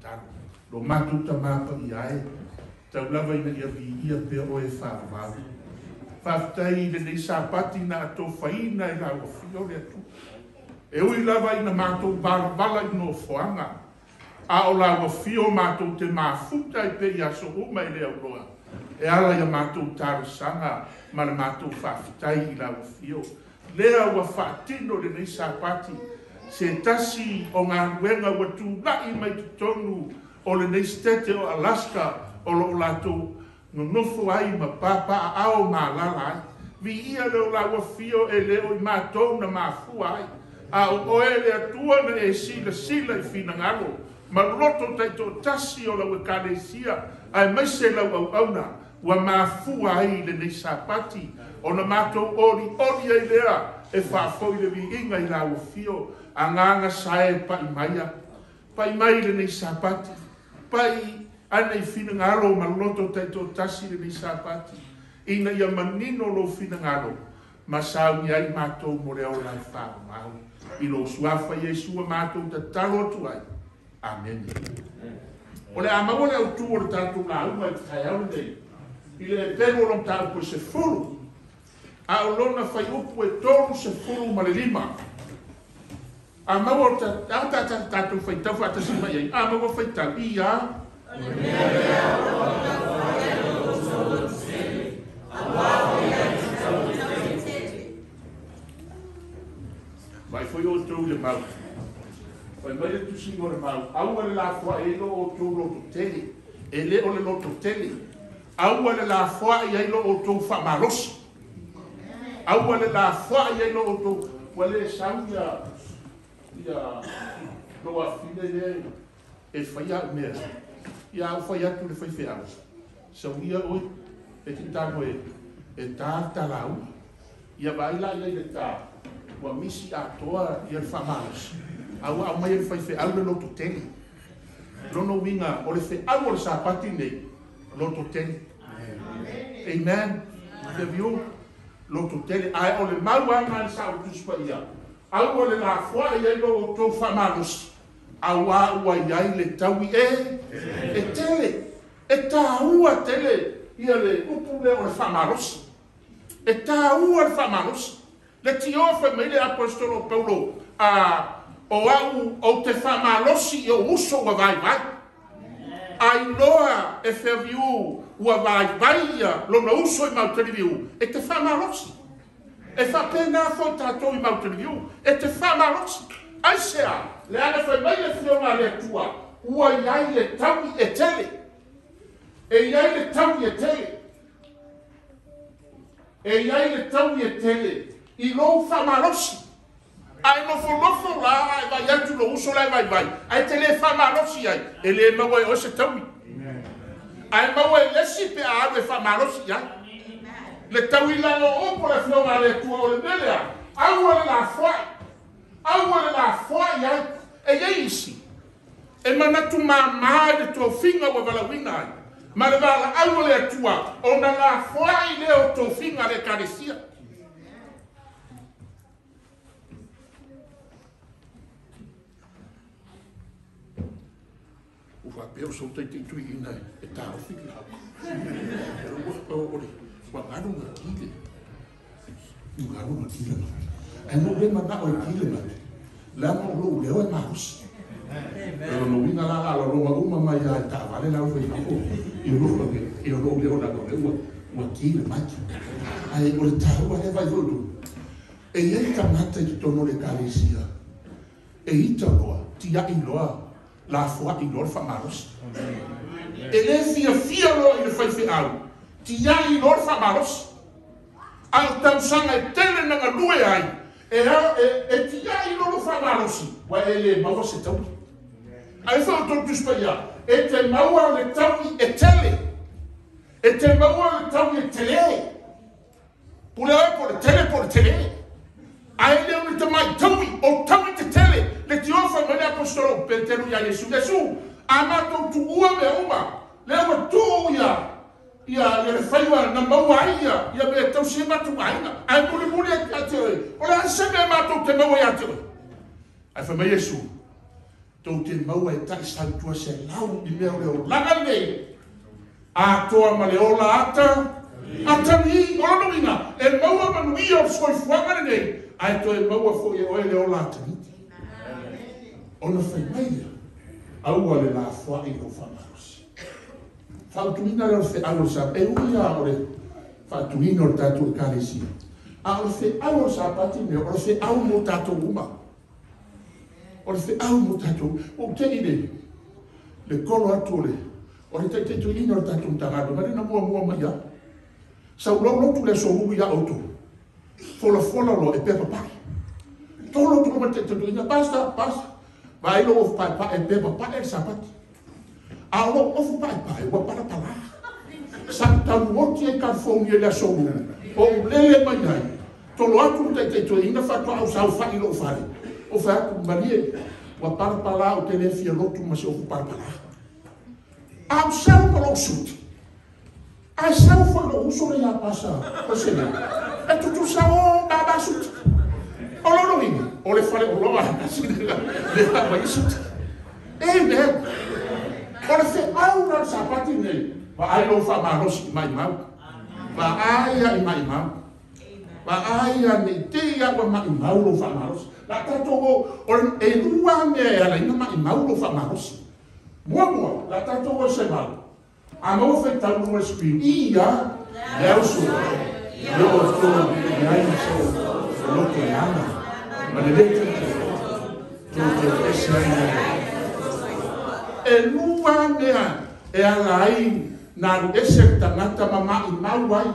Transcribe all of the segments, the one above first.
tatalo. Lo matou Tamā Paia e, tau lava ina ia viia pea oe e faavavau. Faafetai i lenei Sapati na atofaina e lau Afio le Atua. E ui lava ina matou valavala i nofoaga, a o lau Afio matou te mafuta ai pea i aso uma e le auloa, e ala ia matou talosaga ma le matou faafetai i lau Afio. Lea ua faatino lenei Sapati, se tasi o galuega ua tula'i mai totonu o lenei Setete o Alaska o lo o latou nonofo ai ma papaaao ma alaala ai. Viia lea o lau Afio e le o i matou na mafua ai, a o oe le Atua na e silasila i finagalo ma loto taitoatasi o lau Ekalesia aemaise lau auauna ua mafua ai lenei Sapati ona matou olioli ai lea e faafoi le viiga i lau Afio. Agaga sae pai maia, pai mai lenei Sapati, pai ane i finagalo ma loto taitoatasi lenei Sapati, ina ia manino lou finagalo ma sauni ai matou mo le ola e faavavau. I lou suafa Iesu ua matou tatalo atu ai. Amene. O le a maua le autū o le tatou lauga i le taeao lenei, i le epelu o le mataupu e 10, a o lona fuaiupu e 35. A maua o ta tatou faitau faatasi mai ai, a maua faitau, ia. O le mea lea o lo o taufai ai lo outou lototele, aua ua i ai se taui tele. Vaai foi outou i le mau. Fai mai le tusiga o le mau, aua le lafoai ai lo outou lototele, e le o le lototele. Aua le lafoai ai lo outou faamalosi. Aua le lafoai ai lo outou, ua le sau ia lo afine le e fai au mea. Ia au fai atu le faifeau. Sauia oe, e te tago e tā talau. Ia vaai la ia i le tā, ua misi atoa ia le faamalosi. A ua aumai e le faifeau le lototele. Lona uiga o le feau o le Sapati nei, lototele. Amen. Feviu, lototele. Ae o le mau aga le sa o Tusi Paia, aua le lafoai ai lo outou faamalosi, aua ua i ai le taui e tele. E tāua tele ia le upu lea o le faamalosi. E tāua le faamalosi. Le tio fai mai le apostolo Paulo, o au o te faamalosi i o uso ua vaivai. Ai loa e feaviu ua vaivai ia lona uso i mautaliviu, e te faamalosi. E faapena foi tatou i mautaliviu, e te faamalosi. Aisea, le aga fai mai le fioga a le Atua, ua i ai le taui e tele. E i ai le taui e tele. E i ai le taui e tele i lou faamalosi. Ae nofonofo la ae vai atu lou uso la e vaivai, ae te le faamalosi ai, e le maua e oe se taui. Ae maua e le isi pe a alu e faamalosi ai. Le tauilaga o upu o le Afioga a le Atua o le mea lea, aua le lafoai, aua le lafoai ai. E i ai isi e manatu māmā i le tofiga ua valaauina ai, ma le valaau o le Atua, ona lafoai lea o tofiga a le Ekalesia. Ua faapea o sou taitaituiina e taofi le lauga. Ua galu na kile. Ua galu na kile mai. Ae no le manao e kile mai. Leaga o lou leo e malosi. E lona uiga la la laloga uma mai lava i taavale la ua fai fafo i lou leo leaga o lea ua kile mai. Ae o le taua lea vaai foi outou. E i ai tagata i totonu o le Ekalesia e ita loa, tiai loa, lafoai loa le faamalosi. E le fiafia loa i le faifeau, tiai loa le faamalosi. A o tausaga e tele na galue ai, e tiai loa le faamalosi, ua e le maua se taui. Ae foi outou Tusi Paia, e te maua le taui e tele. E te maua le taui e tele. Pule oe po o le tele po o le tele. Ae le o le tamai taui, o taui tetele. Le tio fai mai le apostolo o Peteru ia Iesu, Iesu, a matou tuua mea uma, lea ua tuu ia ia le faiva na maua ai ia ia mea e tausi ai matou aiga. Ae mulimuli atu ia te oe, o le a se mea matou te maua ia te oe? Ae fai mai Iesu, Tou te maua e taʻi se lau i mea o le olaga lenei. Atoa ma le ola ata, atali, o lona uiga, e maua manuia o le soifuaga lenei, ae toe maua foi e oe le ola atali. Ona fai mai lea, aua le lafoai lou faamalosi. Faautuina lea o le feau o le Sapati, e ui lava o le faatuina o le tatou ekalesia, a o le feau o le Sapati lenei, o le feau mo tatou uma. O le feau mo tatou, ou te i le kolo atu o le taitaituina o le tatou Matagaluega, le na muamua mai au. Sau lou lotu le aso Lulu ia outou, folafola loa e pea papae. Tolo atu loma le taitaituina, basta, basta. Vaai lou ofu paepae, e pea papae le Sapati. A o lou ofu paepae, ua palapala. Sa talu oti ai California i le aso Lulu, o ulele mai ai, tolo atu le taitaituina, faatoa au saofai i lou fale. O fai atu, malie, ua palapala o te le fia lotu ma se ofu palapala. A o sau ma lou suti, ae sau foi lou uso le ia pasa o se lea. E tutusa o baba suti. O lona uiga, o le fale oloa kasi le mai suti. Amen. O le feau la le Sapati nei, vaai lou faamalosi i maimau. Vaai ia i maimau. Vaai ia nei te ia ua maimau lou faamalosi. La tatou o e lua mea e ala ina maimau lou faamalosi. Muamua, la tatou o se mau. A maua faitau luga le screen, ia, le auso, le o tō i ai ma so, o loto leaga, ma le le tete, tō te ese ai na. E lua mea e ala ai na alu ese le tagata ma maimau ai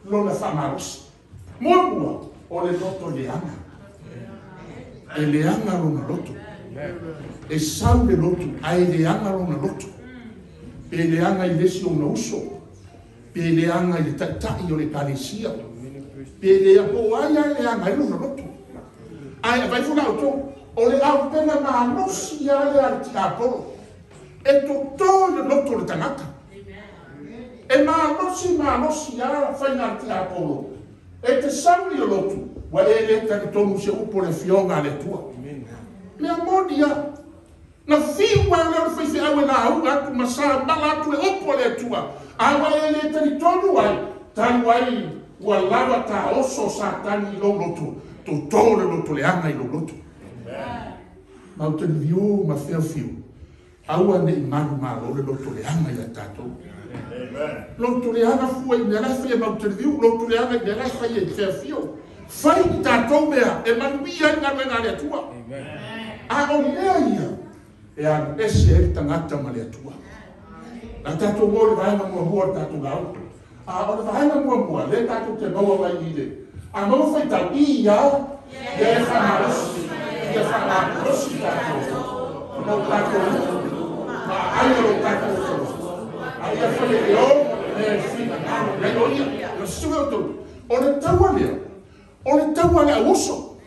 lona faamalosi. Muamua, o le loto leaga. E leaga lona loto. E sau le lotu, ae leaga lona loto. Pe leaga i le isi ona uso, pe leaga i le taʻitaʻi o le ekalesia, pe lea po o ai ae leaga ai lona loto. Ae avai foi la outou, o le aupega malosi a lea a le tiapolo, e totō i le loto o le tagata. E malosi malosi a faiga a le tiapolo, e te sau i le lotu, ua e le talitonu se upu o le afioga a le Atua. Mea moni a. Na fiu a lea o le faifeau e lauga atu ma sa mala atu le upu a le Atua. A ua e le talitonu ai, talu ai ua lava taoso Satani i lou loto, totō le loto leaga i lou loto. Mau te liviu ma feofiu, aua nei malu malo le loto leaga ia tatou. Loto leaga fua i mea la e fai e mau te liviu, loto leaga i mea la e fai e feofiu. Fai i tatou mea e manuia ai galuega a le Atua. A o mea ia, e alu ese ai le tagata ma le Atua. La tatou mo le vaega muamua o le tatou lauga. A o le vaega muamua, le tatou te maua mai i le. A maua faitau, ia, ia e faamalosi, ia faamalosi tatou. Ona o tatou ma ai o lo tatou folosi. A ia fai e o, mea e finagalo, ai o ia, o sui o tou. O le taua lea, o le taua le auuso.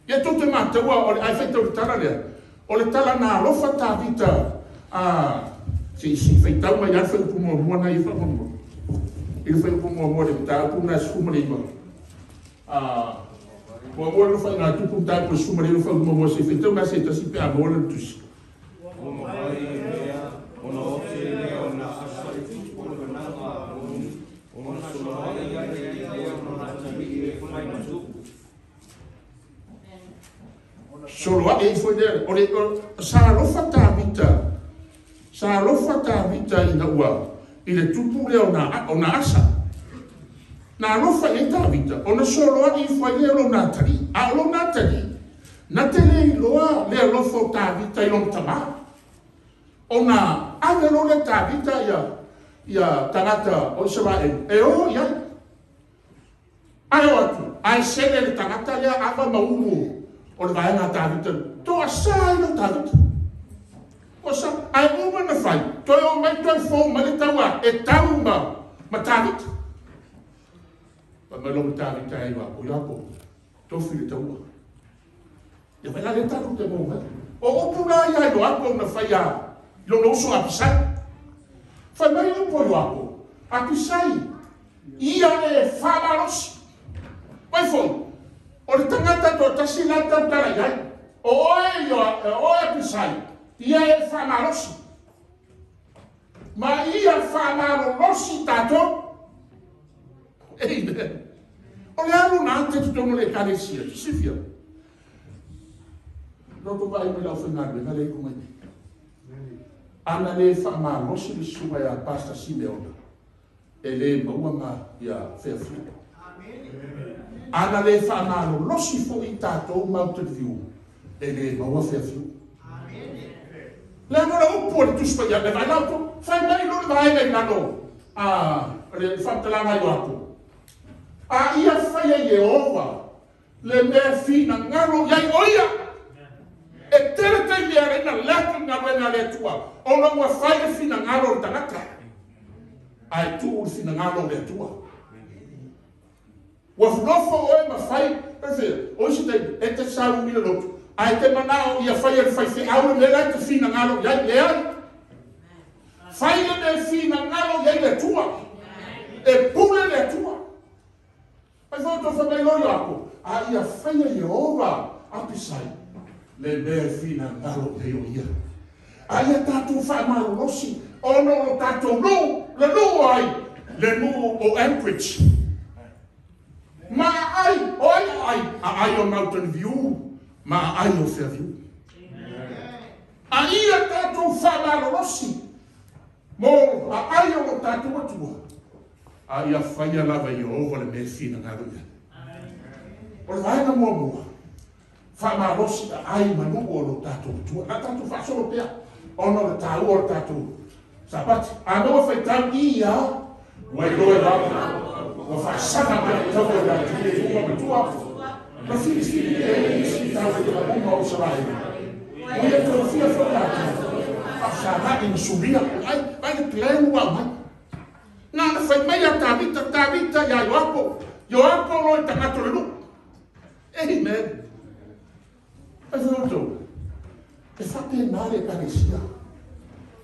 Ia tou te mataua, o le ai faitau le tala lea, o le tala na alofa Tavita, a si faitau mai ale fai upu muamua na ia faamolemole. I le fai upu muamua le mataupu na 19. Muamua le faiga tupu mataupu 19 fai upu muamua se faitau mai se tasi pe a maua le tusi. Ua mafai e mea ona ote lea o na asa i tupu o le managa a moni, ona soloai ai lea o na atalii e fai ma tupu. Solo ae ifo lea, o le sa alofa Tavita, sa alofa Tavita ina ua i le tupu lea o na asa. Na alofa i ai Tavita, ona solo ae ifo ai lea o lona atalii. A o lona atalii, na te le iloa le alofa o Tavita i lona tamā. Ona ave loa le Tavita ia tagata o Isaraelu e o i ai. Ae o atu, ae sele le tagata lea ava ma ulu o le vaega a Tavita. Toa sa ai lo Tavita. O sa, ae uma na fai, toe o mai toe fou mai le taua, e tau ma Tavita. Fai mai lo Tavita e Ioapo, Ioapo, tofi le taua. Ia vai la le tatou te maua mai. O upu la ia Ioapo na fai a lona uso Apisai. Fai mai upu o Ioapo, Apisai, ia e faamalosi. Vai foi, o le tagata toatasi la tautala i ai. O oe o oe Apisai, ia e fa'amalosi. Ma ia fa'amalolosi tatou. Amen. O le alu na ate totonu le ekalesia, sifia. Loto vai mai lau faigaluega le iu mai nei. Ana lē fa'amalosi le susuga iā Pasta Simeona, e lē maua ma ia feafiu. Ana lē fa'amalolosi fo'i tatou Mountain View, e lē maua feafiu. Le ano le upu o le Tusi Paia le vaai lau fai mai lo le vaega i lalo a le faamatalaga i o a ia faia Ieova le mea finagalo i ai o ia. E tele taimi e ala ina laki galuega a le Atua ona ua fai le finagalo o le tagata ae tuu le finagalo o le Atua. Ua nofo oe ma fai o isi taimi e te sauni le lotu ae te manao ia fai e le faifeau le mea la e te finagalo i ai. Leai, fai le mea finagalo i ai le Atua. E pule le Atua. Ai foi to fai mai loio ako a ia faia Ieova Apisai le mea finagalo i ai o ia. A ia tatou fa'amalolosi ona o lo tatou nuu, le nuu ai, le nuu o Anchorage. Ma aai o ai aai, aai o Mountain View, ma aai o Fairview. A ia tatou fa'amalolosi mo aai o lo tatou Atua. A ia faia lava Ieova le mea finagalo i ai. O le vaega muamua, fa'amalosi aai ma nuu o lo tatou Atua. Na tatou fa'asolo pea ona o le tāua o le tatou Sapati. A maua faitau ia, ua iloa e lava. Ua fa'asaga mai le taua i latou uma matua. Ma filifili e isi tau e uma o Israeli. Ua ia tofia foi latou. Fa'afesaga'i ma sulia. Ai, ai le plan ua aumai. Na na fai mai a Tavita, Tavita ia Ioapo. Ioapo lo i tagata o le nuu. Amen. Ai foi outou. E fa'apena le ekalesia.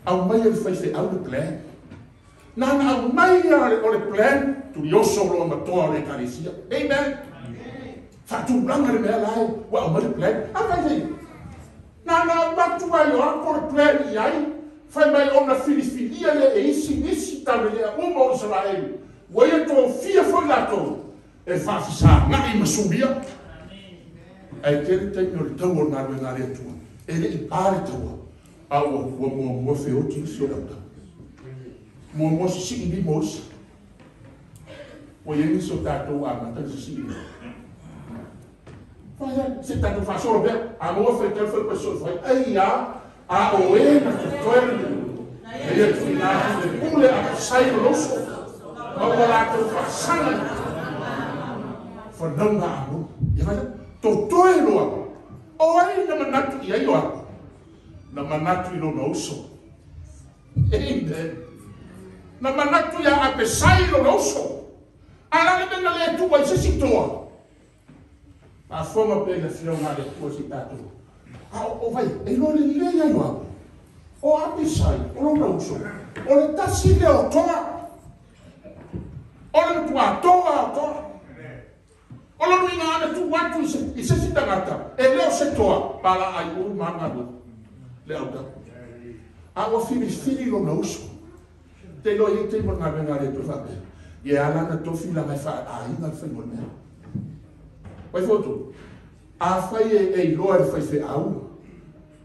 Au mai e le faifeau le plan. Na na au mai o le plan, tulioso loa matoa o le ekalesia. Amen. Fa'atulaga le mea lae, ua au mai le plan. A vai nei. Na na matu ai o ako le plan i ai, fai mai ona filifilia le e isi nisi taulelea uma o Israeli. Ua ia tofia foi latou e fa'afesaga'i ma sulia. Ae tele taimi o le taua o le galuega a le Atua. E le'i pa le taua, a ua ua muamua feoti isi o le autau. Muamua sisi'i lima o isi. Ua iai nisi o tatou amata le sisi'i lima. Fai se tatou fa'asolo pea, a maua faitau fai paso'o fai ai ia a o e na totoe le nuu. Na ia tuuina atu le pule a pasai o loso. Ma ua latou fa'asaga fanauga amo. Ia vai totoe loa. O ai na manatu i ai o aku. Na manatu i lona uso. Amen. Na manatu ia Apesai lona uso. A la le mea na le tua i se si toa. Faafofoga pea i le afioga a le Atua se i tatou. A o vai, e iloa lelei ai o aku. O Apisai, o lona uso. O le tasi lea o toa. O le matuā toa o toa. O lona uiga ana tuu atu i se isi tagata, e le o se toa, pala ai uma galuega le autau. A ua filifili lona uso. Te iloa i ai taimi o le galuega a le Atua faapea, ia e ala ona tofi laga e fa'aaiga le faiga o le mea. Vai foi outou. Afai e iloa e le faifeau,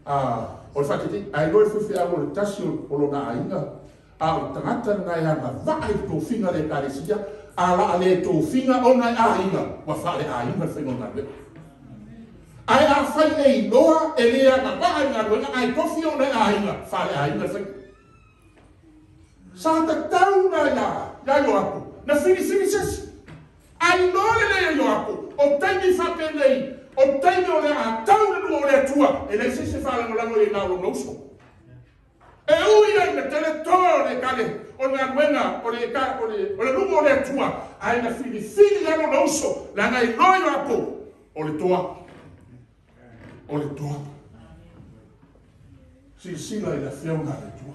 a o le fa'ataitaiga, a iloa e le faifeau o le tasi o lona aiga, a o le tagata lena e agava'a i le tofiga a le ekalesia, a la'a lē tofiga ona e aiga, ua fa'aleaiga le faiga o le galuega. Ae afai e iloa e lē agava'a i le galuega ae tofi ona e aiga, fa'aleaiga le faiga. Sa tatau na ia ia Ioapo na filifili sesi. Ae iloa lelei e Ioapo, o taimi fa'apenei, o taimi o le atau le lua o le Atua, e leai se isi e fa'alagolago i ai na o lona uso. E ui ai na tele toa o le kale o le galuega o le o le o le nuu o le Atua, ae na filifili lava lona uso, leaga e iloa Ioapo o le toa. O le toa. Silasila i le afioga a le Atua.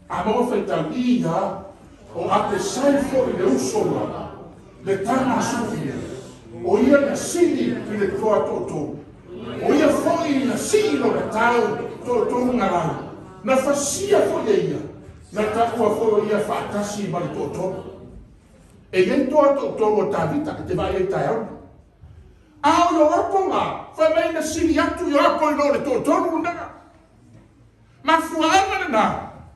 A maua faitau ia o Apesai foi le uso la le tama a Sufia. O ia na sili i le toa to'atolu. fo'i na sii lona tau to'atolu galau na fasia fo'i e ia na ta'ua foi o ia fa'atasi ma le to'atolu e iai toa to'atolu o Tavita e te vaai ai taeaona a o Ioapo la fai mai na sili atu Ioapo i lo le to'atolu lena mafua'aga lenā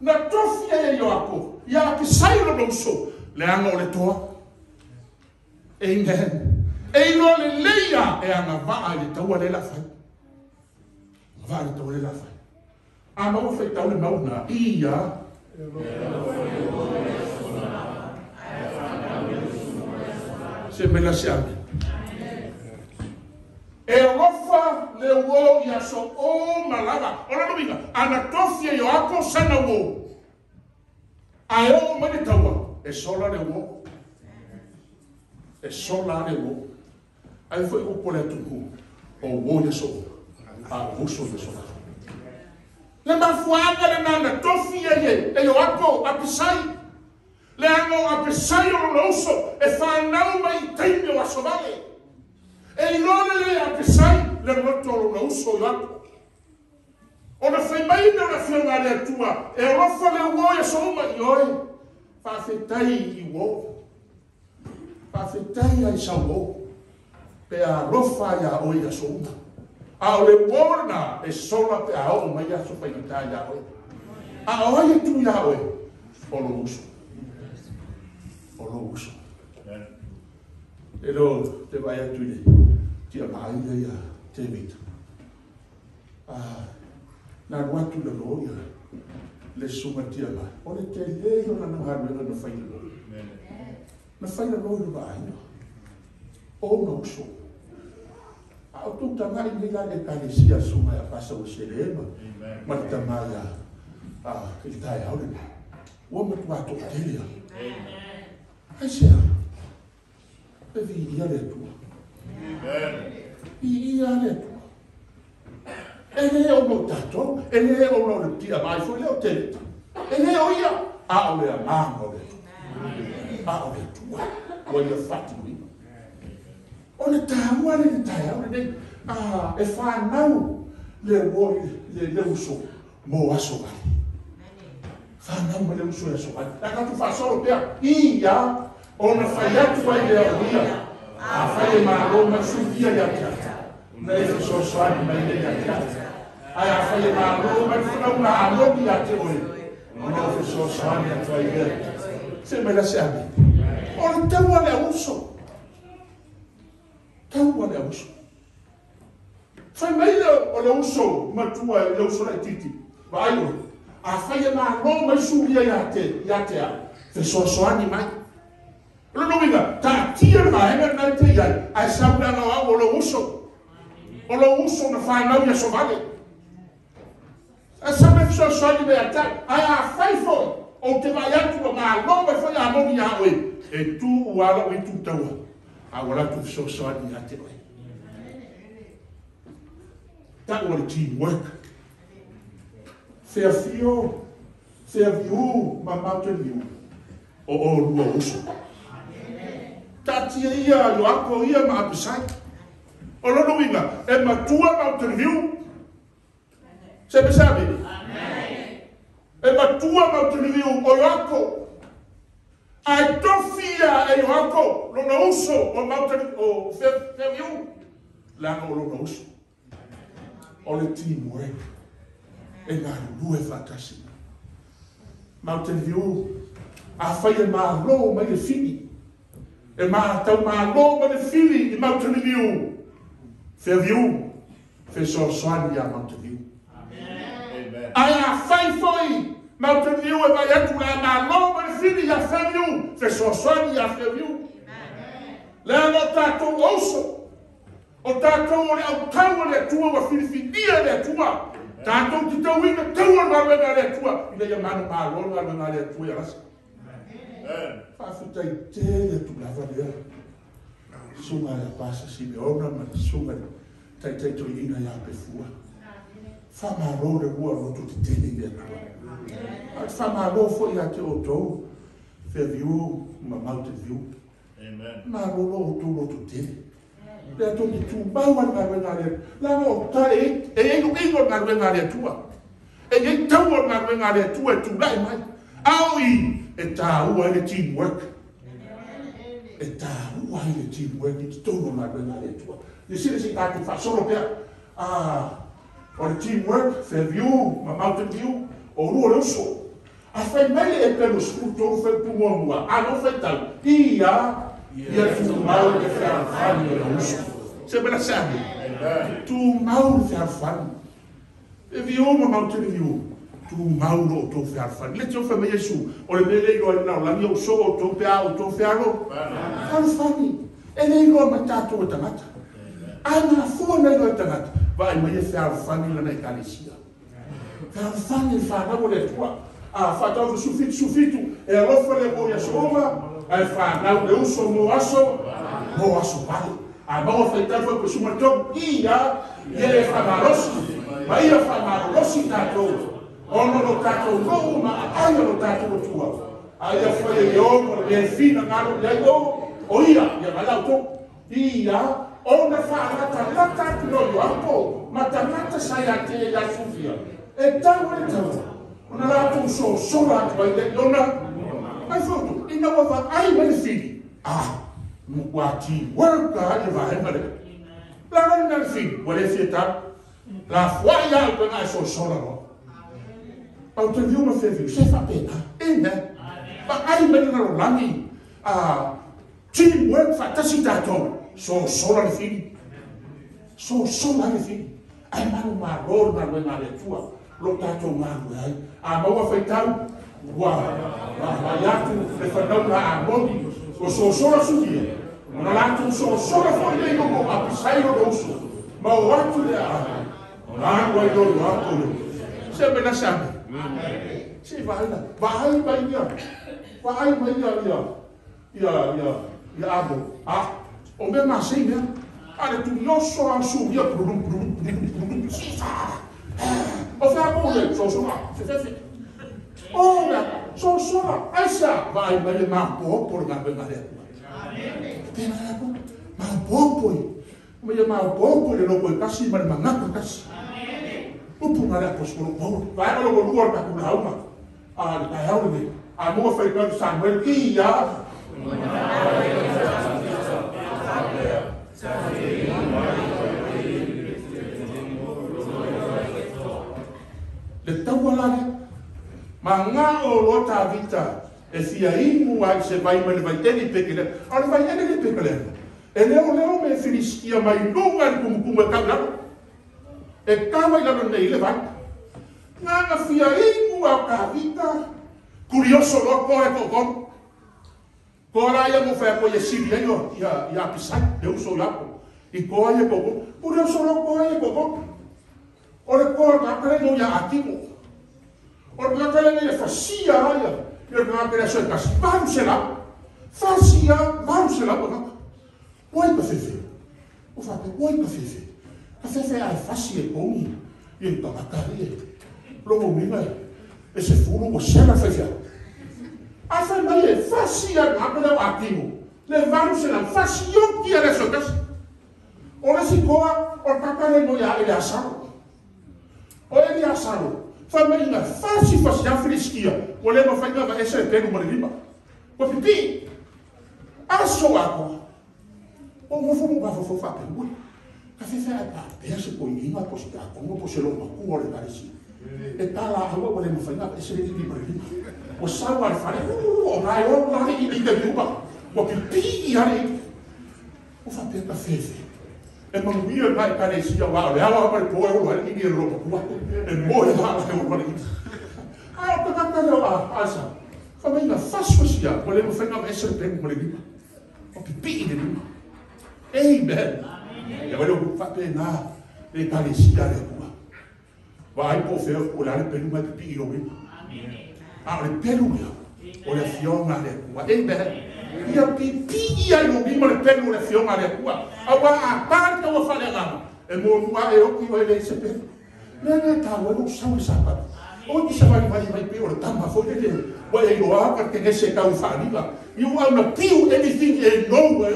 na tofi ai e Ioapo ia Apisai lona uso leaga o le toa. Amen. E iloa lelei a e agava'a i le taua lea la fai agava'a i le taua lea la fai a maua faitau le mauna ia. Se mai la se ame. E alofa le uō i aso o ma lava. O lona uiga, ana tofi e Ioapo sana uō. Ae oo mai le taua, e sola le uō. E sola le uō. Ai foi upu o le atunuu, o uō i aso uma, a o uso i aso lava. Le mafuaaga lenā na tofi ai e Ioapo Apisai. Leaga o Apisai o lona uso e fanau mai i taimi o aso vale. E iloa lelei e Apisai le loto o lona uso Ioapo. Ona fai mai lea o le Afioga a le Atua, e alofa le uō i aso uma i oe. Faafetai i uō. Faafetai ai sau uō. Pe a alofa iā oe i aso uma. A o le uō lenā e sola pe a oo mai aso faigata iā oe. A o ai e tu iā oe? O lou uso. O lou uso. E lo te vaai atu i le tiamaai ia Tevita. Na alu atu i lalo ia le susuga tiamaai. O le tele ia o lana galuega na fai i lalo. Na fai lalo i lona aiga. O ona uso. A o tou tagai nei la i le Ekalesia a le susuga ia Pasa Ueselema ma le tama ia i le taeao lenei. Ua matuā to'atele lava. Aisea? E viia le Atua. Viia le Atua. E lē ona o tatou, e lē ona o le tiamaai foi lea o Tevita. E lē o ia, a o le agaga o le Atua. A o le Atua ua ia faatinoina. O le tāua lea i le taeao lenei, e fanau le uo i le uso mo aso vale. Fanau mai le uso i aso vale. Le a tatou faasolo pea, ia ona fai atu ai lea o ia, afai e malo mai suia ia te au, na e fesoasoani mai lea ia te au. Ae afai e malo mai le fanauga Amoni ia te oe, ona ou fesoasoani atu ai lea. Se mai la se ame. O le taua le auuso. Taua le auuso. Fai mai le o le uso matua i le uso laitiiti, Vaai oe, afai e malo mai Suria ia te, ia te au, fesoasoani mai. O lona uiga, taatia le vaega lena e te i ai, ae sau leaga o au o lou uso. O lou uso na fanau i aso vale. Ae sau mai fesoasoani mai ia te au. Ae afai foi, ou te vaai atu ua malo mai foi Amoni ia oe, e tu ua lou itu taua, a ua latou fesoasoani ia te oe. Ta'u o le team work. Feafio, Feaviu ma Mountain View o olua uso. Taatia ia Ioapo ia ma Apisai. O lona uiga, e matua Mountain View. Se me sabe? E matua Mountain View o Ioapo. Ae tofi ia e Ioapo lona uso o Mountain o Fairview. Leaga o lona uso. O le team work. E galulue faatasi. Mountain View, afai e malo mai le fili, e matau malo mai le fili i Mountain View, Fairview, fesoasoani ia Mountain View. Ae afai foi Mountain View e vaai atu le a malo mai le fili ia Fairview, fesoasoani ia Fairview. Leaga o tatou o uso, o tatou o le autau a le Atua ua filifilia e le Atua, tatou te tauina taua le galuega a le Atua ina ia manumalo le galuega a le Atua i Alasa. Faafetai tele atu lava lea susuga ia Pasa Simeona ma le susuga i le taitai toeaina ia Pefua. Faamalo le lua loto tetele i le Atua. A o le faamalo foi ia te outou Fairview ma Mountain View. Malo lo outou loto tele. Le atou te tumau a le galuega a le Atua. Leaga o ta e e i ai luiga o le galuega a le Atua. E i ai taua o le galuega a le Atua e tula'i mai. A o i e tāua ai le teamwork. E tāua ai le teamwork i totonu o le galuega a le Atua. Silasila se i tatou faasolo pea. O le teamwork, Fairview ma Mountain View, o lua o le uso. A fai mai le Epelu 13 fuaiupu muamua, a lou faitau, ia, ia tumau le fealofani o le uso. Se mea se ame. Tumau le fealofani. Fairview ma Mountain View, tumau lo outou fealofani. Le tau fai mai Iesu, o le mea le iloa ai le lalolagi o uso outou pe a outou fealofani. E le iloa mai tatou e tagata. Ae mafua na iloa e tagata, vaai mai e fealofani lana Ekalesia. Fealofani le fanau o le Atua. A faatau 17 17, e alofa le Atua i aso uma, ae fanau le uso mo aso, mo aso vale. A maua faitau foi 13, ia, ia e faamalosi, ma ia faamalolosi tatou, ona lo tatou nuu ma aai o lo tatou Atua. A ia fai e ono le mea e finagalo i ai o ia, ia mai lau ia, ona faalatalata atu loa i o apo, ma tagata sa ia te ia Sufia. E tau le tau, ona latou sosola atu ai le ona, ai foto, ina ua vaai mai le fili, ua teamwork a le vaega lea. La la le fili, ua le fia tau. La fuai au pe ngai sosola loa. Au te viu ma Fairview, se faapena. Amen. Vaai mai le lalolagi, teamwork faatasi tatou, sosola le fili. Sosola le fili. Ai malu malo le galuega a le Atua, lo tatou galue ai. A maua faitau, ua vaai atu le fanauga a Amoni, ua sosola Sufia, ona latou sosola foi lea i luga o Apisai o le uso, ma o atu le ona alu ai loa i o atu le. Se mea la se ame. Se vaai la, vaai mai ia, vaai mai ia ia ia ia ia amo. O mea masei mea. A le tunoso a Sufia, blum blum blum blum, sisa. O fea mo le sosola, se fefe. O mea, sosola, aisa, vaai mai le mapopo le galuega a le Atua. Tena le Atua, mapopo i. Ma ia mapopo i le loko e kasi ma le manatu e kasi. Upu nga le apostola Paulo. Vaega lo lua le tatou lauga. A le taeao lenei. A maua faitau Samuel ia. Le taua la lea. Ma ngā o loa Tavita e fia imu ai se vai mai le vaitele i Pekelema. A o le vai ele le Pekelema. E leo leo me Filistia mai luga i le kumukumu e kau lalo. E kau ai lalo nei le vai. Ngā ngā fia imu au Tavita. Curioso loa koa e kokono. Koa la ia mo whea koe e siri ai o ia Apisai, le uso i apo. I koa ia kokono. Curioso loa koa ia kokono. O le koa ngā no ia atimo. O le ngā le fasia ia. Ia ngā kare so e kasi. Varu se lau. Fasia, varu se lau. Oi ka fefe. O whake, oi ka fefe. Ka fefe ai fasi e kouni. Ia tangata e. Longo minga e. E se fulu o sena fefe. A fai mai e fasia ngā kare o atimo. Le varu se lau. Fasi o kia le so kasi. O le si koa, o kakare no ia ele asaro. O ele asaro. Fai mai ngā fasi fasi a Filistia. O le mawhai ngā ese e pelu ma le lima. Ko pipi. Aso ako. O ngofo mo ngā fofo whapeu. Ka fefe ai pā pea se koi inga po se takongo po se lo makua o le karesi. E tā la haua o le mawhai ngā ese le lima le lima. O sau a le whare, o ngai o ngā i te miupa. O pipi i are i. O whapea ka fefe. E manuia ngai karesia wā o le awa ma le poe o le ini e lo makua. E moe la o le o le ini. A o te kaka leo a asa. Whamai ngā fasfasia, o le mawhai ngā ese le pelu ma le lima. O pipi i le lima. Amen. Ia wale o whape ngā le karesia le kua. Wa ai po whea o le ale pelu mai pipi i lo lima. A o le pelu lea, o le fionga le kua. Amen. Ia pipi i ai lo lima le pelu o le fionga le kua. A wa a pāri taua whale ngama. E mua mua e oki o ele i se pelu. Mea ngā tāu e lo sau i sāpatu. O ki sa wari wari mai pe o le tama fo le le. Wa e loa ka te ngese kau whaaniga. You are na piu anything e no.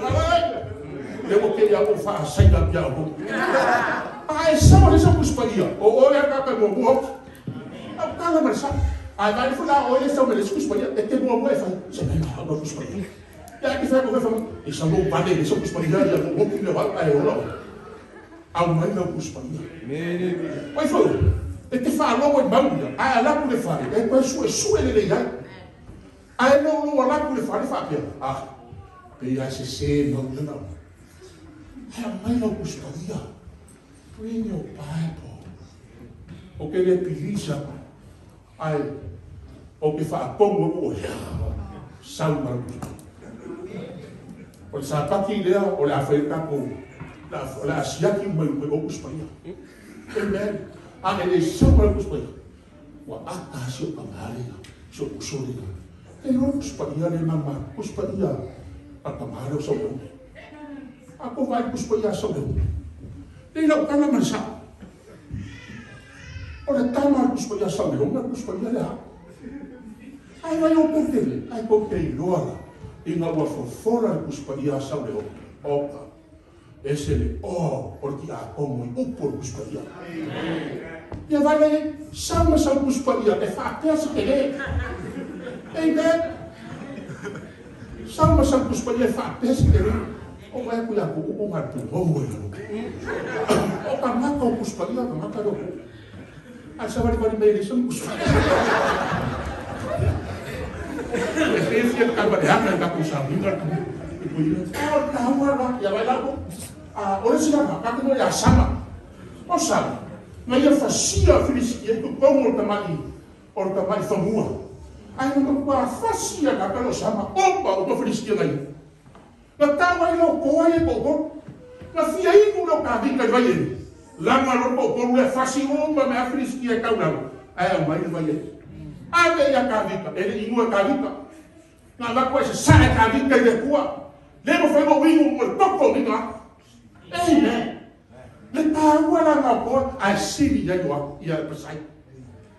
Le ua ke ia o faasaina ia o. Ae sau le sau Tusi Paia, o oe a ka muamua oti. Au tala ma le sa. Ae vai fo la oe le sau me le Tusi Paia, e te muamua e fai. Se mai ma au Tusi Paia. Ia ki fai ko fai e sau lo pale le sau Tusi Paia ia mo ki le wa ai ola. Au mai lau Tusi Paia. Vai fo. E te whaalogo i mauia, ae alaku le whare, e koe sue sue le lei ai. Ae lo lo alaku le whare whaapea. Ah, pe ia se se mauia nau. Ae mai lau Tusi Paia. Bring your Bible. O ke le pilisa, ae o ke whaapongo o oe. Sau ma lau Tusi Paia. O le sapaki lea, o le a whai kako, o le asiaki mai mai o Tusi Paia. Amen. A e le sau ma lau Tusi Paia. Ua ata si o kamale, si o usole. E lo Tusi Paia le mama, Tusi Paia a kamale o sau leo. A ko vai Tusi Paia sau leo. Le lau tala ma le sa. O le tama Tusi Paia sau leo, ma Tusi Paia le a. Ai vai o kote, ai kote i loa la. Inga ua fofola le Tusi Paia sau leo. Oka. Ese le o, o le ki a kongo i upo le Tusi Paia. Ia vai le sau ma sau Tusi Paia, e whaatea se te le. Amen. Sau ma sau Tusi Paia, e whaatea se te le. O mai ku ia ku upo ngā tu hou e lalo. O ka maka o Tusi Paia, ka maka leo ku. Ai sa wari wari mei le sau Tusi Paia. E whiwhia ka wari hanga i kaku sa minga tu. I ku ia, o taua la, ia vai lau. O le sila ka te ia sama. O sama. Na ia fasia Filisitia i tupongo o le tamai whamua. Ai na matua fasia ka pelo sama. Opa o pa Filisitia ngai. Na taua i lau koa i e koko. Na fia inu lau ka vika i vai e. Langa lo koko le fasi opa mea Filisitia e kaulalo. Ai au mai le vai e. Ave ia ka vika. E le inua ka vika. Na lako e se sae ka vika i le kua. Le mo whai mo wingu mo le toko minga. Amen. Le tāua la ngā koa, ai siri ai oa, ia pasai.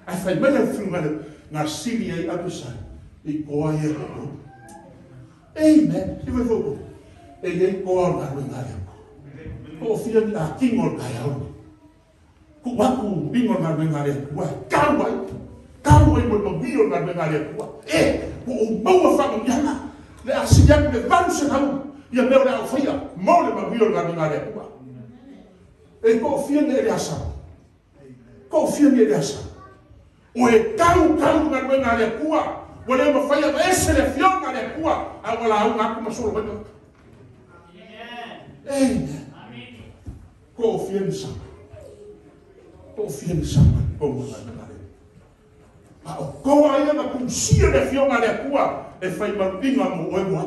Ai whai mai le whiunga le, ngā siri ai a pasai, i koa ia koko. Amen. Si wai foko. E iei koa o ngā rue ngā leo. Ko o whia ni a kingo o kai au. Ku waku ingo ngā rue ngā leo kua. Kau ai. Kau ai mo le mawio ngā rue ngā leo kua. E, ko o maua whanonianga. Le a siri aku le valu se hau. Ia meo le au whaia, mo le mawio ngā rue ngā leo kua. E ko o whia ni e le asa. Ko o whia ni e le asa. O e kau kau ngā rue ngā leo kua. Wa leo mawhaia ma ese le whio ngā leo kua. A wala au ngā kuma solo waina. Amen. Ko o whia ni sama. Ko o whia ni sama. Ko ngā rue ngā leo. A o koa ia na kusia le whio ngā leo kua. E whai maruinga mo oe mua.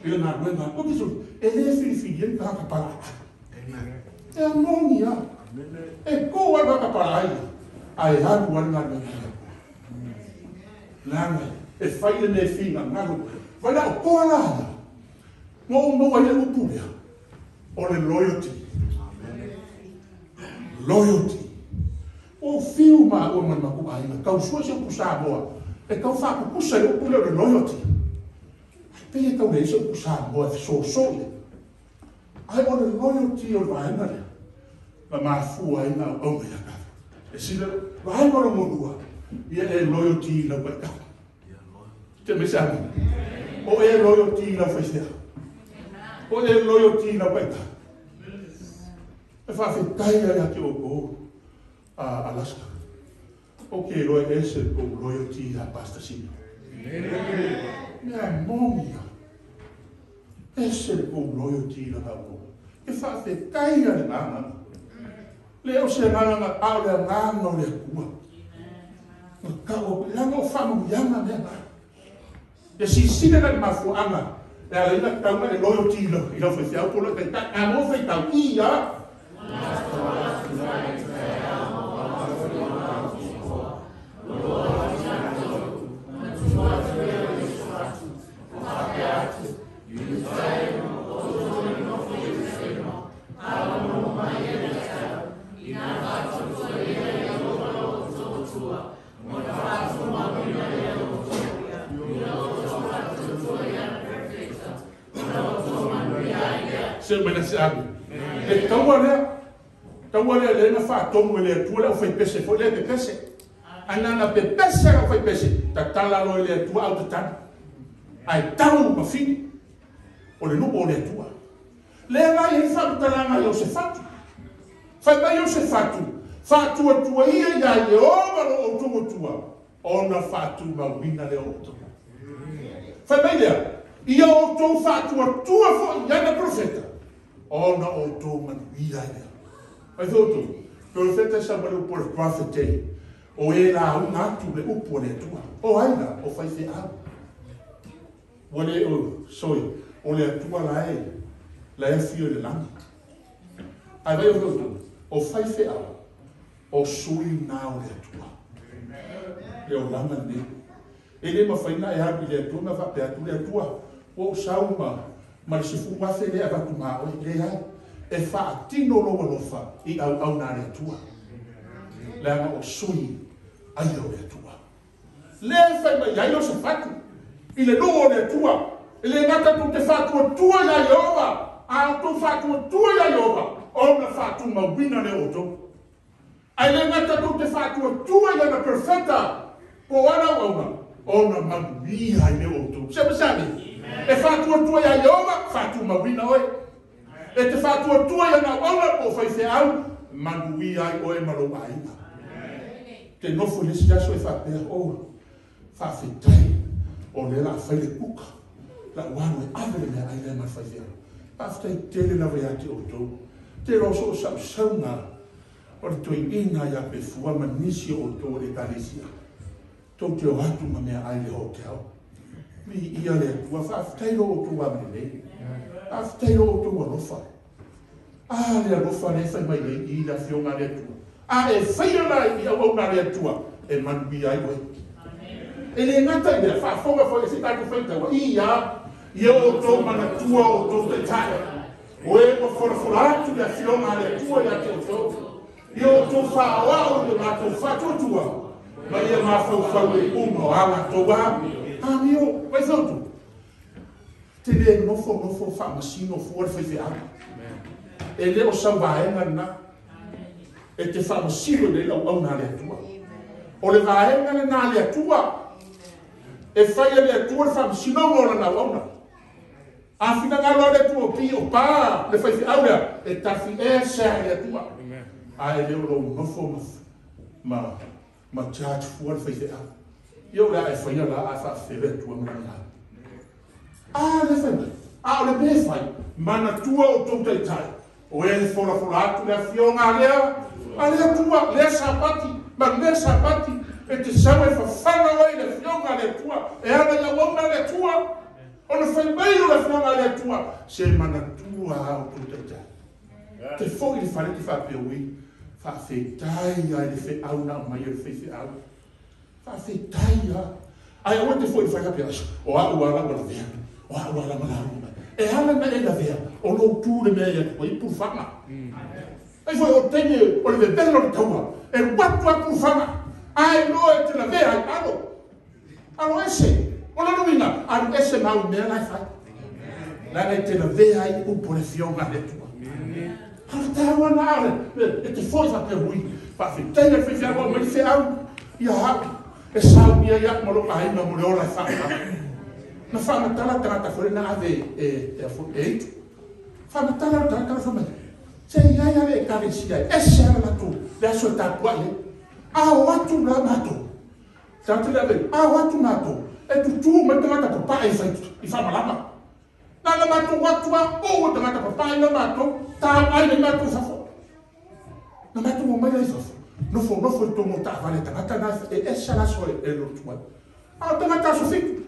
I le ngā rue ngā. Ko kisu, e le whiriwhiri e ka kapara. E anongi a. E koa ngā kapara ai. A e haru ai ngā rue ngā leo kua. Langa, e whai le ne whinga ngaro. Vai la o koa la ana. Ngō maua ia upu lea. O le loyalty. Loyalty. O whiu maa ua mana maku aina. Kau sua se upu Samoa. E kau whaakukusa i upu lea o le loyalty. Ai pei e kau le isa upu Samoa e so ia. Ai o le loyalty o le vaenga lea. Na mafua ai ngā au ia kafa. E sila, vaenga o le ngolua. Ia e loyalty lau pai kau. Te me sa O e loyalty lau whaithea. O e loyalty lau pai kau. E whawhetai ai ake o kou a Alaska. O ke loe ese ko loyalty a Pastor Sino. Mea mongia. Ese ko loyalty la kau. E whawhetai ai ngā. Le o se ngā au le ngā o le kua. Ngā kau, langa o whamuianga mea ngā. E sisina na mafuanga. E ala ina taunga e loyalty i lau whaithea. O polo e tai ngā whaitau ia. Se ame. E taua lea. Taua lea le na faatomu e le Atua le aufaipese foi lea e pepese. Ae na ona pepese le aufaipese, tatala loa e le Atua au tatala. Ae tau ma fili o le nuu o le Atua. Lea la e i ai le faamatalaga a Iosefatu. Fai mai Iosefatu, Faatuatuaia iā Ieova lo outou Atua, ona faatumauina lea o outou. Fai mai lea, Ia outou faatuatua foi i ana perofeta, ona outou manuia ai lea. Fai foi outou, perofeta e sau mai le upu o le prophete, o e lauga atu le upu a le Atua. O ai la? O faifeau. Ua le o, sorry, o le Atua la e, la e afio i le lagi. Ae vai outou, o faifeau, o sui na o le Atua. Le olaga lenei. E le mafai ona e alu i le Atua ma faapea atu, Le Atua, ua ou sau ma, ma le 10,000 lea e avatu ma oe. Leai. E faatino lou alofa i auauna a le Atua. Leaga o sui aia o le Atua. Lea e fai mai ai Iosefatu i le nuu o le Atua, E le gata tou te faatuatua iā Ieova, a outou faatuatua iā Ieova, ona faatumauina lea o outou. Ae le gata tou te faatuatua i lana perofeta po o ana auauna, ona manuia ai lea o outou. Se masani, e faatuatua iā Ieova, faatumauina oe. E te faatuatua i ana auauna po o faifeau, manuia ai oe ma lou aiga. Te nofo i le isi aso e faapea, Oh, faafetai, o lea o le a fai le kuka, lau alu e ave le meaai lea ma le faifeau. Faafetai tele lava ia te outou. Te iloa soo sausauga o le toeaina ia Pefua ma nisi o outou o le Ekalesia, tou te o atu ma meaai i le hotel. Viia le Atua, faafetai lo outou agalelei. Faafetai lo outou alofa. A le alofa lea e fai mai ai i le Afioga a le Atua. A e faia la i auauna a le Atua, e manuia ai oe. E le gata i lea, faafofoga foi se tatou faitaua, ia, ia outou manatua outou taitai, o e ua folafola atu le Afioga a le Atua ia te outou, ia outou faaoao i lo latou faatuatua, ma ia mafaufau i le iuga o a latou amio. Vai fautu. Te le nofonofo faamasino fua le faifeau. E le o sau vaega lena e te faamasino i le auauna a le Atua. O le vaega lena a le Atua. E fai e le Atua le faamasinoga o lana auauna. A finagalo a le Atua o pi o pa le faifeau lea, e tafi ese a le Atua. A e le o lou nofo ma, ma charge fua le faifeau. Ia o le a e faia la a e faafefea le Atua ma lana au. A le fai mai, a o le mea e fai, manatua outou taitai, o e folafola atu le afioga a lea, a le Atua, lea Sapati, ma lea Sapati, e te sau e fafaga oe i le afioga a le Atua, e ala i auauna a le Atua, ona fai mai o le afioga a le Atua, se manatua a outou taitai. Te foi i le fale te faapea, ui, faafetai a i le feau na aumai e le faifeau. Faafetai lava. Ae aua te foi i fai aso, o au lava ua lavea, o au lava ma lauga mai. E ala ona e lavea, o lou tu le mea e atu ai pulufaga. Ai foi o le taimi o le vevela o le taua, e alu atu lava pulufaga, ae loa e te lavea ai, alo, alo ese. O lona uiga, alu ese ma au mea la e fai. Leaga e te lavea ai upu o le Afioga a le Atua. A o le taua na e te foi faapea, ui, faafetai le faifeau ua aumai le feau ia au e saunia ai au ma lou aiga mo le ola e faamatala. Na faamatala tagata foi na ave e e itu. Faamatala le tagata na fai mai, se i ai lava le ekalesia e ese lava le latou le aso e tapuai ai. A o atu la matou, tagata le ave, a o atu matou, e tutū mai tagata papae i faamalama. Na ona matou atu a ou o tagata papae la matou, taai le matou fafo. Na matou omai la i fafo, nofonofo i totonu o taavale a tagata na e ese la aso e lotu ai. A o tagata aso 7,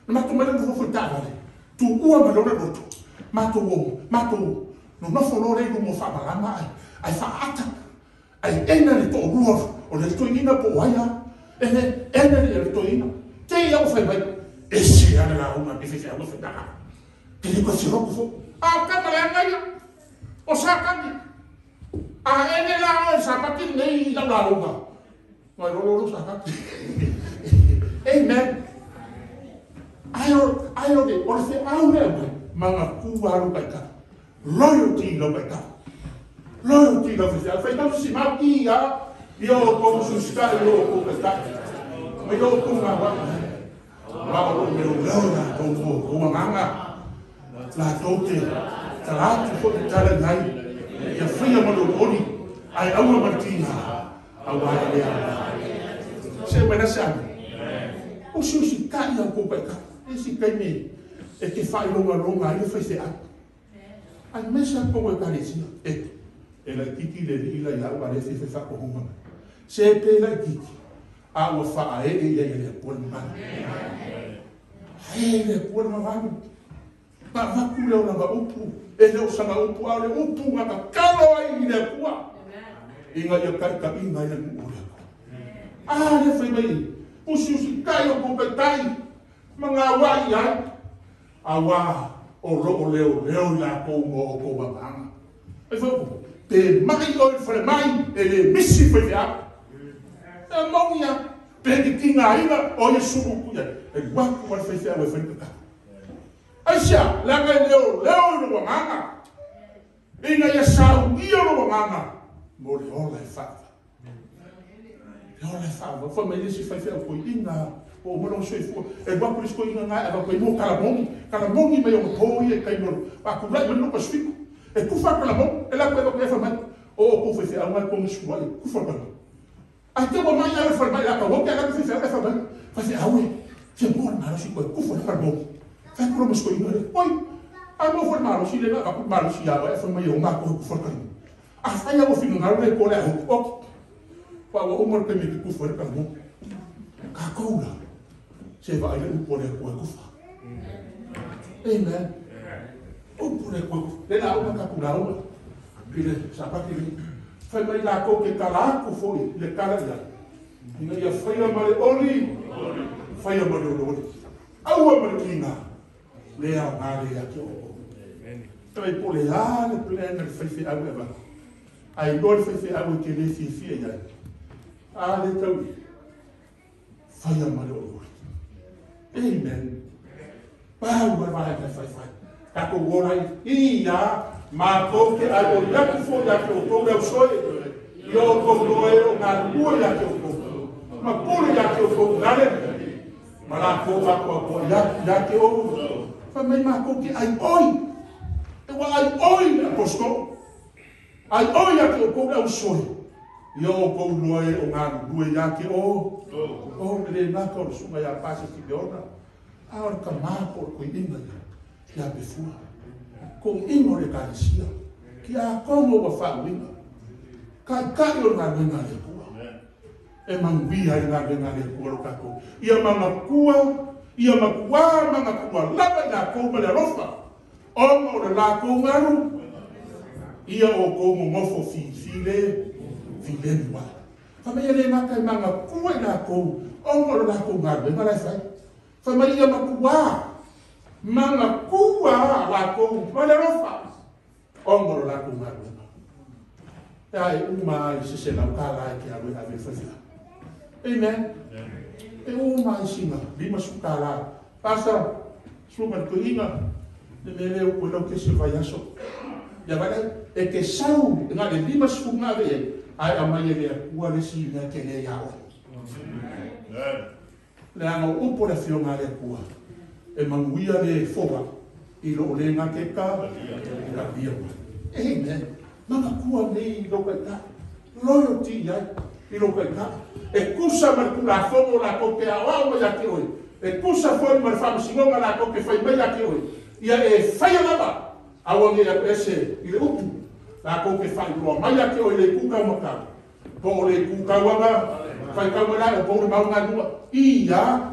na matou omai la nofonofo i taavale, tuua mai loa le lotu, matou o, matou nonofo loa lea i luma o faamalama ae faaata, ae ena le toalua o le toeaina po o ai lava, ene, ene le toeaina. Te i au fai mai, ese lava le lauga a le faifeau e fai mai, te le toe felotu foi. A o tama leaga ia, o Satani. A ene la oe Sapati lenei i lau lauga, mai lolo lo Satani. Amen. Ai o, ai o le, o le feau lea mai, manatua lou taitala. Loyalty lau kai tau. Loyalty lau faifeau. Faitau sisimau ia ia o kou susita'i i o kou taitai ma i o kou gaua'i ai. Ma o loo leoleo latou mo outou agaga, latou te tala atu foi le tala i ai, ia faia ma le olioli, ae aua ma le tiga, auā e le aoga. Se mai la se ame. Usiusitai au kou taitai. E isi taimi e te failogaloga ai le faifeau. Aemaise lava totonu o Ekalesia. E, e laitiiti le alii la ia au a lea fia fai faatonuga mai. Se pe laitiiti, a ua faaee i ai e le Atua le mamalu. Ae i le Atua le mamalu. Na avatu le olaga upu, e le o sana upu, a o le upu na tatalo ai i le Atua, ina ia taitaiga ai le nuu o le Atua. A lea fai mai, usiusitai o kou taitai, ma gauai i ai, auā o lo o leoleo i latou mo outou agaga. Ai foi upu, pe mai oe i le falemai, e le misi faifeau. E moni lava, pe te tigaina o ia sulu upu i ai, e alu atu lava le faifeau e fai le tatalo. Aisea? Leaga e leoleo i lou agaga, ina ia saunia lou agaga mo le ola e faavavau. Le ola e faavavau. Fai mai le isi faifeau toeaina ua uma lona soifua, e alu atu le isi toeaina na e avatu ai mo kalamoni, kalamoni mai ona po ia i taimi o le faatulai mai le Pasefika. E tufa le kalamoni, e alu atu e avatu ai fai mai, o outou faifeau na e togisua ai, tufa le kalamoni. Ae te ua mai au i le falemai la tau ote, alu atu le faifeau e fai mai, faifeau e, fia moa le malosi toe tufa le kalamoni. Fai atu la ma si toeaina lea, oi, a moa foi le malosi lea na avatu le malosi ia oe ae fai mai e o matou e tufa le kalamoni. Afai lava ua finagalo le Atua o le a oki, oki. Aua ua uma le taimi e te tufa ai le kalamoni. Tatou la, se vaai le upu a le Atua e tufa. Amen. Upu le Atua e tufa. Le lauga tatou lauga i le Sapati lenei. Fai mai latou ke tala atu foi le tala i ai, ina ia faia ma le oli, faia ma le olioli. Aua ma le tiga, le aoga le ia te outou. Fai mai po o le a le plan a le faifeau e avatu, ae iloa le faifeau e te le fiafia i ai. A le tau i, faia ma le olioli. Amen. Pau ma le vaega e faifai. Tatou ola ai i a matou te aioi atu foi ia te outou le ausoe, i o outou loa e o galulue ia te outou, ma pule ia te outou i lale, ma latou atoatoa atu ia te outou. Fai mai matou te aioi, e ua aioi le apostolo, aioi ia te outou le ausoe, i o outou loa e o galulue ia te outou. E le gata o le susuga ia Pasi Simeona, a o le tama po o le toeaina ia, ia Pefua, toeaina o le Ekalesia, tiakono ua faauiga, taitai o le galuega a le Atua. E manuia ai le galuega a le Atua lo tatou. Ia manatua, ia matuā manatua lava i latou ma le alofa, ona o le latou galu, ia outou nonofo filifile, filemu ai. Fai mai e le gata e manatua i latou ona o le latou galuega la e fai. Fai mai ia matuā manatua latou ma le alofa ona o le latou galuega. E a e uma lava i se $100 e te alu e ave i le faifeau. Amen. E uma lava i sina $50. Pastor, susuga i le toeaina, le mea lea e upu ai lau kesi o le vaiaso. Ia vaai la, e te sau na o le 50 na ave i ai, ae aumai e le Atua le isi mea tele ia oe. Leaga o upu o le Afioga a le Atua, e manuia le foa i loo le gata e talia mai. Amen. Manatua nei i lou taitai. Loyalty i ai i lou taitai. E tusa ma le Tulafono latou te aoao mai ia te oe, e tusa foi ma le faamasinoga latou te fai mai ia te oe, ia e faia lava, aua ne i alu ese i le upu latou te faailoa mai ia te oe i le itu taumatau, po o le itu tauaga, faitau mai la e outou le mau galua i ia.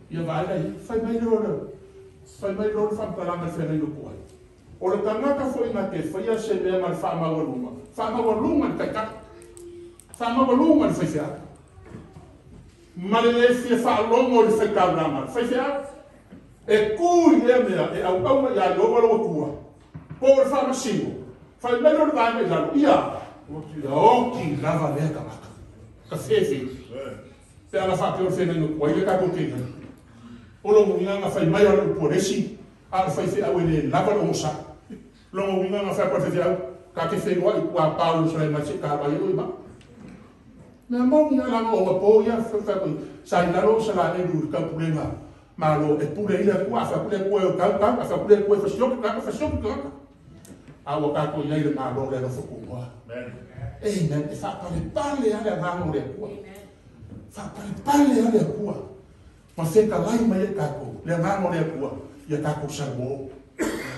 Ia vaai la i ai, fai mai loa le, fai mai loa le faamatalaga i le feagaiga tuai. O le tagata foi na te faia se mea ma le faamaualuga, faamaualuga i le taitai, faamaualuga i le faifeau, ma le le fia faalogo i le faitaulaga, le faifeau. E ku i lea mea e auauna ia Ieova lou Atua, po o le faamasino, fai mai lea o le vaega i lalo, ia, ia oti lava lea tagata. Ka fefe. Pe a na faapea o le feagaiga tuai lea tatou te i ai. O lona uiga na fai mai lava le upu a le isi, a o le faifeau e le lava le onosai. Lona uiga na fai atu lava le faifeau, ta te feiloai i tua pa o Ierusalema se i ta vaai ai oe i ma'a. Mea moni lava leaga o onapo ia fai atu ai, sa i lalo o Isaraelu i le taupulega Malo e pule ai le Atua, a fai atu le Atua e tau, tau, a fai atu le Atua e fasioti tagata, fasioti tagata. A ua tatou i ai i le Malo o le alofa tunoa. Amen. E faapalepale lava le agaga o le Atua. Faapalepale lava le Atua. Ma fetalai mai ai tatou, le agaga o le Atua, ia tatou sauo.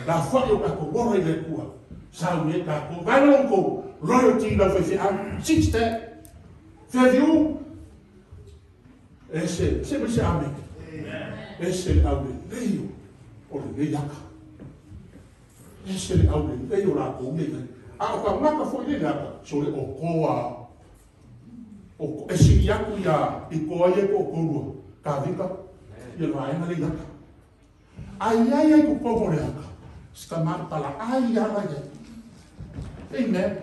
Lafoai o tatou ola i le Atua, sau i ai tatou. Vaega lona tolu, loyalty i lau faifeau. Six step. Fairview, Ese, se mai se amene. Ese le aulelei o lenei aka. Ese le aulelei o lakou ia i ai. A o tagata foi nei le aka, sole okoa. O, e sili atu ia i koa ia e toatolu a Tavita ia le vaega lea i aka. A i ai ai totonu o le aka, si tama palaai ala i ai. Amen.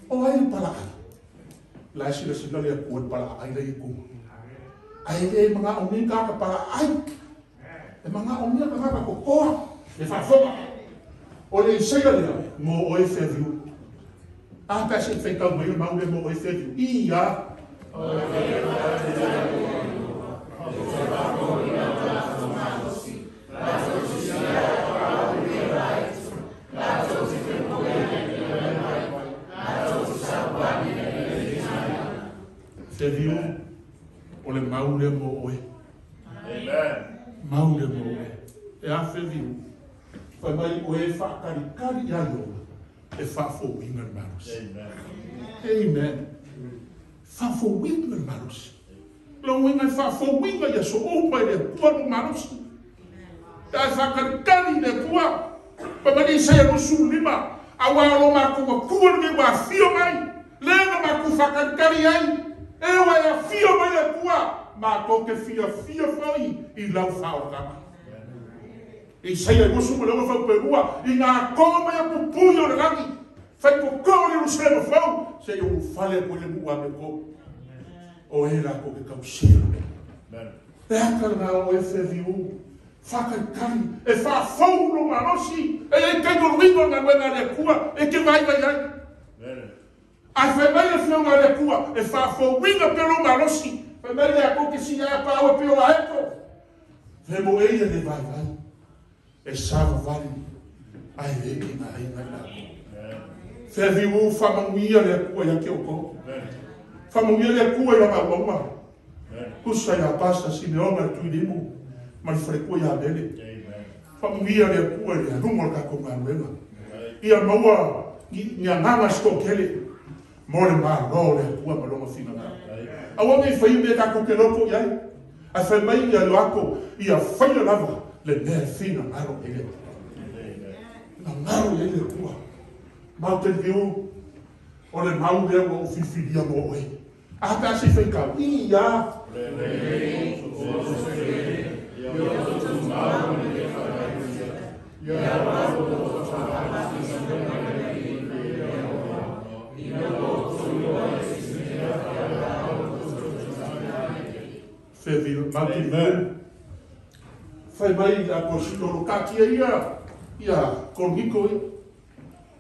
O ai le palaai? La e silasila le Atua i le palaai la e i tua. Ae le manaomia tagata palaai. E manaomia tagata totoa e faafofoga. O le Isaia lea, mo oe Fairview. A pe a se i faitau mai le mau lea mo oe Fairview. Ia. Fairview, o le mau lea mo oe. Mau lea mo oe. E a Fairview? Fai mai oe e faataritari ia Iola e faafouina le malosi. Amen. Faafouina le malosi. Lona uiga e faafouina i aso uma e le Atua lou malosi. Pe a e faatalitali i le Atua, fai mai le Isaia 25, Aua o lo matou Atua lenei ua afio mai, lea na matou faatalitali ai, e ua e afio mai le Atua, matou te fiafia foi i lau faaolataga. Isaia 26 fautuelua, I ngā toa mai a pupui o le lagi, fai totonu o le Ierusalema fou, seia ulufale atu ai le nuu amiotonu. O e latou te tausia. E ata lena o oe Fairview, faatalitali, e faafou lou malosi, e i ai taimi o le uiga o le galuega a le Atua e te vaivai ai. Ae fai mai le Afioga a le Atua, e faafouina pea lou malosi, fai mai le Atua te siia pa au e pei o aeto. Femoei e le vaivai, e savavali, ae le tigaina i latou. Fairview, faamanuia le Atua ia te outou. Faamanuia le Atua i lana auauna. Tusa ia Pastor Simeona le Tuilimu ma le faletua ia Abele. Faamanuia le Atua i le aluga o le tatou galuega. Ia maua ni agaga se toatele mo le Malo o le Atua ma Lona finagalo. Aua ne i faia mea tatou te loto i ai, ae fai mai ia Ioako, ia faia lava le mea e finagalo i ai le Atua. Finagalo i ai le Atua. Mountain View, o le mau lea ua ou filifilia mo oe. A pe a se i faitau? Ia. Fairview, Mountain View. Fai mai le Aposetolo, taatia ia ia Korinito ia.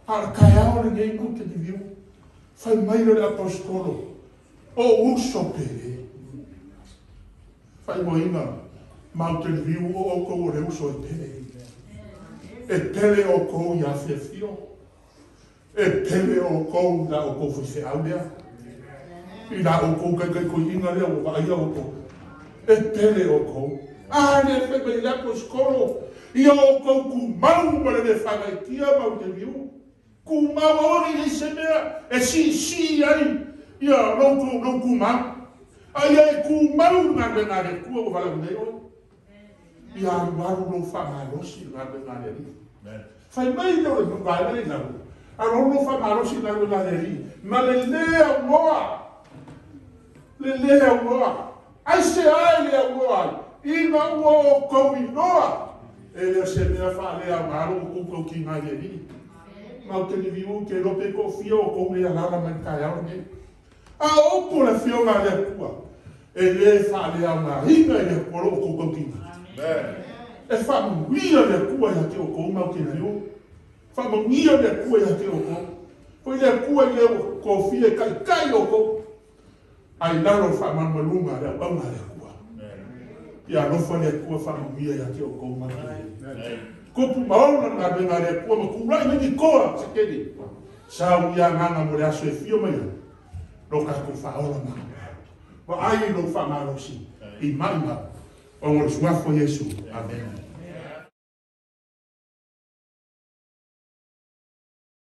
A o le taeao lenei Mountain View, fai mai lea o le Aposetolo, O uso pele. Faaigoaina Mountain View o outou o le uso e pele. E pele outou ia Fiafio. E pele outou i la outou faifeau lea. I la outou kaikaikoiina lea ua vaaia outou. E pele outou. A le fai mai le Aposetolo, ia outou tumau ma le le faagaitia Mountain View. Tumau aua ne i ai se mea e siisii ai ia lou lou tumau. A ia e tumau i le galuega a le Atua ua valaauina ai oe. Ia alualu lou faamalosi i le galuega a le Alii. Fai mai lea o le vaega lea i lalo, alualu lou faamalosi i le galuega a le Alii ma le lē aunoa, le lē aunoa. Aisea e le aunoa ai? Ina ua outou iloa, e le o se mea faaleaoga lo outou tautiga i le Alii. Matou te liviu ou te iloa pe toafia o outou le alaala mai le taeao lenei. A o upu a le Afioga a le Atua, e le faaleaogaina e le Atua lo outou tautiga. E faamanuia le Atua ia te outou matou te liviu. Faamanuia le Atua ia te outou. Foi le Atua i le ua tofia e taitai outou, ae i lalo o le faamalumaluga a le auauna a le Atua. Ia alofa le Atua faamanuia ia te outou matou te liviu. Tupu ma ola le galuega a le Atua ma tulai mai ni toa se tele. Sau ia agaga mo le aso e fia mai ai, lo tatou faaola ma. Vaai i lou faamalosi i maumau, ona o le suafa o Iesu. Amene.